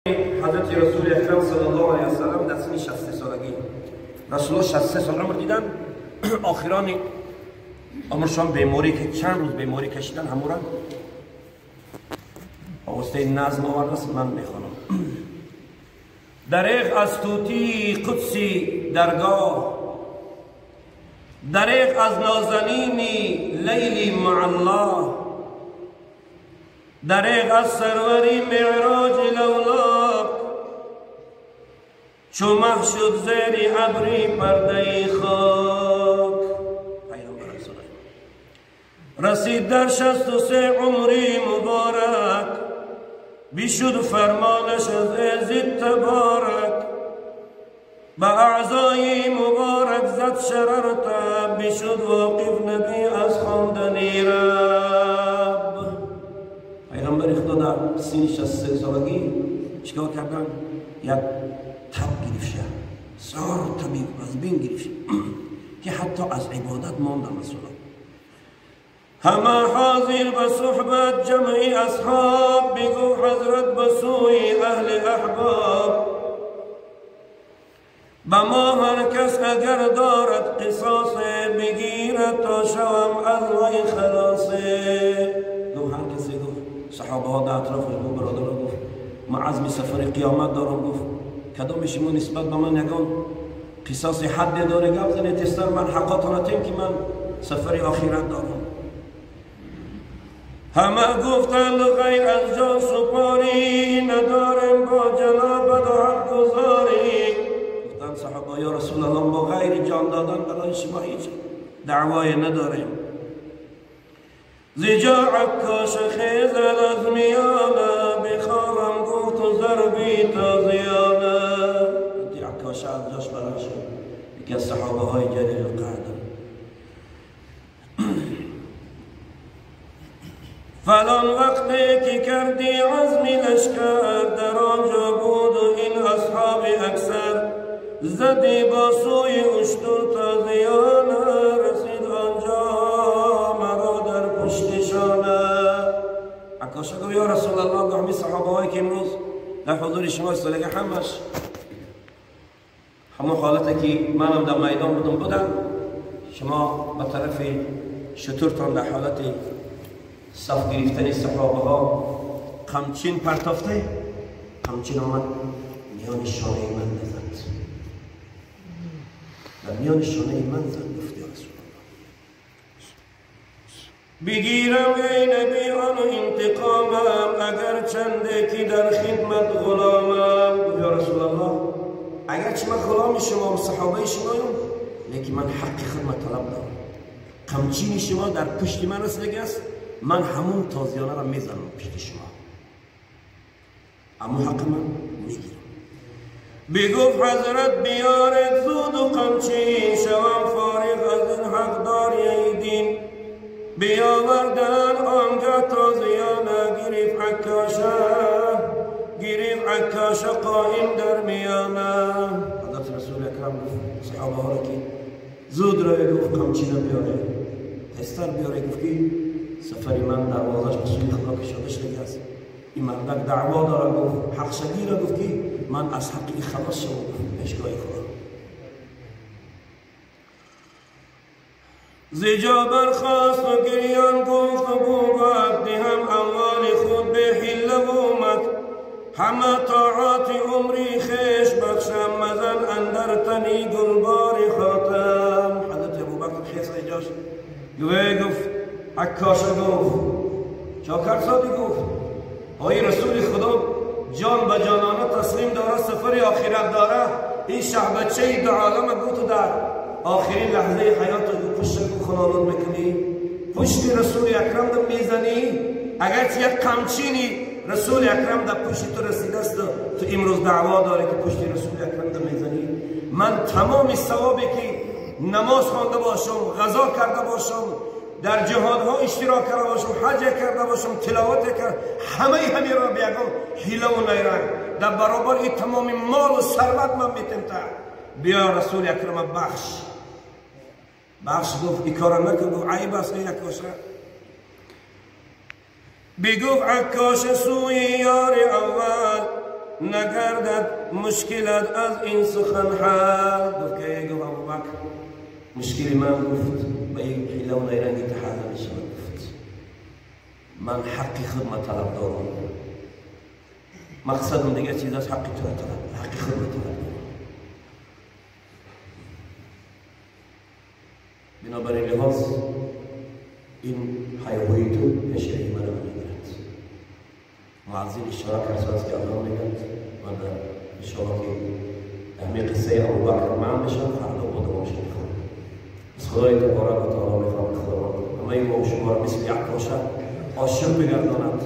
حضرت رسول اکرم صلی الله علیه و سلم در سن 63 سالگی رسول الله 63 سال عمر دیدن. آخران عمرشان بیماری که چند روز بیماری کشیدن همورا واسطه نظم آورده است، من میخوانم. دریغ از توتی قدسی درگاه، دریغ از نازنینی لیلی مع الله، دریغ از سروری معراج لولاک، چو مه شد زیر ابری پرده خاک. پیامبر رسید در 63 عمری مبارک، بشد فرمانش از عزت تبارک، به اعضای مبارک زد شررت، بشد واقف نبی از خواندن رب. پیغمبر خدا در سن 63 سالگی چیکار کردن؟ یک تب گرفت شد، سار طبیب از بین گرفت که حتی از عبادت ماندن. رسول همه حاضر به صحبت جمعی اصحاب، بگو حضرت به سوی اهل احباب، به ما هر کس اگر دارد قصاص، بگیرد تا شوم از وی خلاصه. گفت هر کسی، گفت صحابه ها در اطرافش، گفت برادر، گفت من عزم سفر قیامت دارم، گفت کدام شما نسبت به من یگان قصاص حد داره گفت زنه تستر من حقاتان تیم که من سفر آخرت دارم. همه گفتند غیر از جان سپاری، ندارم با جنابت حق گذاری. گفتند صحابه یا رسول الله با غیر جان دادن برای شما هیچ دعوای نداریم. زجا عکاش خیزد از میانه، بخواهم گفت و ضربی تازیانه. عکاش از جاش بلند شد، یکی از صحابه های جلیل القدر. فلان وقتی که کردی عزم لشکر، در آنجا بود و این اصحاب اکثر، زدی با سوی اشتر تازیانه، رسید آنجا مرا در پشت شانه. عکاشه گفت یا رسول الله، همین صحابه هایی که امروز در حضور شما استادگی همش همون حالته که منم در میدان بودم، شما به طرف شترتان در حالت صف گرفتن صحابه ها قمچین پرتافته، قمچین آمد میان شانه من نزد، در میان شانه من زد. گفت یا رسول الله بگیرم ای نبی آن انتقامم، اگر چنده که در خدمت غلامم. یا رسول الله اگر چه من غلام شما و صحابه شمایم، لیکن من حق خدمت طلب دارم. قمچین شما در پشت من رسیده است، من همون تازیانه را میزنم پشت شما، اما حق من میگیرم. بگفت حضرت بیارد زود و قمچین، شوم فارغ از این حق داری دین. بیاوردن آنگه تازیانه، گرفت عکاشه، گرفت عکاشه قائم در میانه. حضرت رسول اکرم گفت صحابه ها را که زود را گفت قمچینه بیاره، تستر بیاره. گفت که سفر من دروازش به سوی خدا کشاده شده است، این مردک دعوا داره. گفت حق شگی را گفت که من از حق این خلاص شدم پیشگاه خدا. زجا برخاست و گریان گفت ابوبکر، دهم اموال خود به حله و مکر، همه طاعات عمری خویش بخشم، مزن اندر تنی گلبار خاتم. حضرت ابوبکر خیز جاش گفت عکاشه گفت چاکر سادی گفت آی رسول خدا جان به جانانه تسلیم داره، سفر آخرت داره، این شهبچه دو عالم گفت در آخرین لحظه حیات پشت خلالت میکنی، پشت رسول اکرم در میزنی، اگرچه یک قمچینی رسول اکرم در پشت تو رسیده است، تو امروز دعوا داره که پشت رسول اکرم در میزنی. من تمام ثوابی که نماز خوانده باشم، غذا کرده باشم، در جهادها اشتراک کرده باشم، حج کرده باشم، تلاوت کرده، همه همه را بیگم حیله و نیرنگ در برابر این تمام مال و ثروت من میتم تا بیا رسول اکرم بخش بخش. گفت این کار نکن، گفت عیب است ای عکاشه. بگفت عکاش سوی یار اول، نگردد مشکلت از این سخن حل. گفت که گفت ابوبکر مشکل من گفت به این حیله و نیرنگی تحل میشود. گفت من حق خود طلب دارم، مقصدم دیگه چیز است، حق تو طلب، حق خود طلب دارم. بنابراین لحاظ این حیاهوی تو پیش من میگیرد. معزین اشاره کرد که الله میگه من انشاءالله که همه قصه ابوبکر من بشم فردا با دوامش میخوام. از خدای تبارک و تعالی میخوام خداوند همه ما و شما را مثل یک باشه عاشق بگرداند.